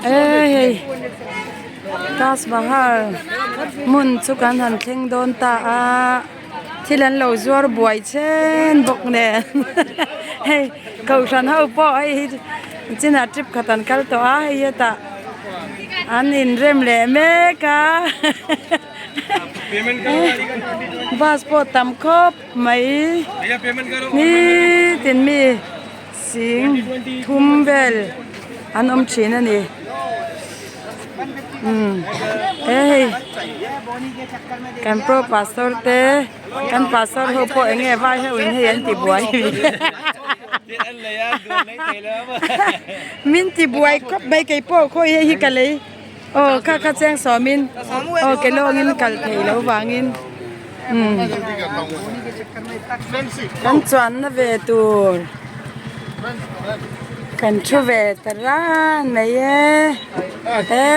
E hei Taj Mahal hmun chu kan han thleng dawn ta a thil an lo zuar buai chen bawk nen hei kohhran ho pawh hei hi chinah trip khat an kal tawh a hei hetah an inrem leh mek a bus pawh tam khawp mai nitin mi. Sing thum vel an awm thin a ni umm he hei kan pro pastor te kan pastor ho pawh eng nge vai ho in hei an ti buai min ti buai khawp mai kei pawh khawi hei hi ka lei aw kha kha cheng sawm in aw ke lawng in kal thei lo vang in. Umm kan chuanna ve tur kan thu ve ta ran mai e e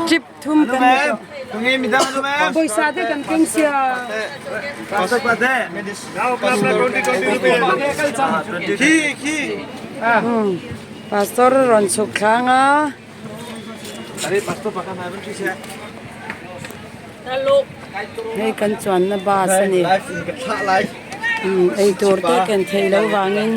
trip thum kan ni tawh pawisa te kan keng sia umm pastor rawn chhuk thlang a. Hei kan chuanna bus a ni umm eitur te ken theih loh vangin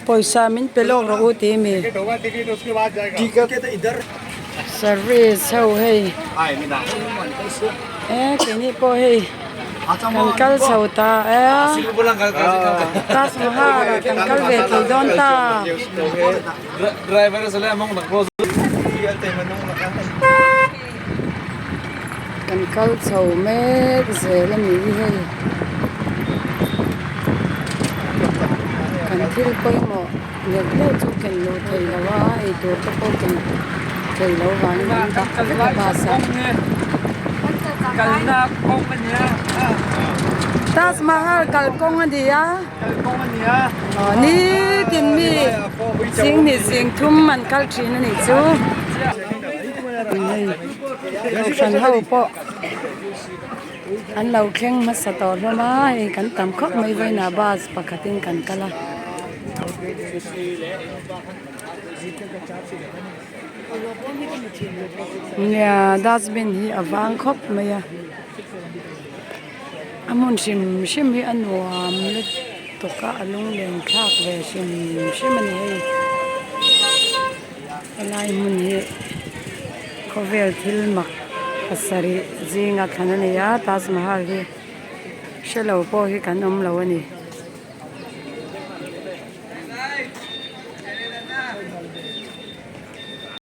Pawisa min pe lawk rawh u tih mi service ho hei e keini pawh hei kan kal chho ta e Taj Mahal ah kan kal ve thei dawn ta. Kan kal chho mek zel a ni hei kan thil pawimawh neuh neuh chu ken luh theih loh a eitur te pawh ken theih loh vangin an dah vek a bus ah Taj Mahal kalkawng a ni a aw nitin mi zing hnih zing thum an kal thin a nih chu. Kohhran ho pawh an lo thleng hmasa tawh hlawm a hei kan tam khawp mai vawiinah bus pakhatin kan kal a. Nia dustbin hi a vang khawp mai a a hmun hrim hrim hi a nuam lutuk a a lunglen thlak ve hrim hrim a ni hei. Helai hmun hi khawvel thil mak pasarih zinga thlan a ni a Taj Mahal hi hrelo pawh hi kan awm lo a ni.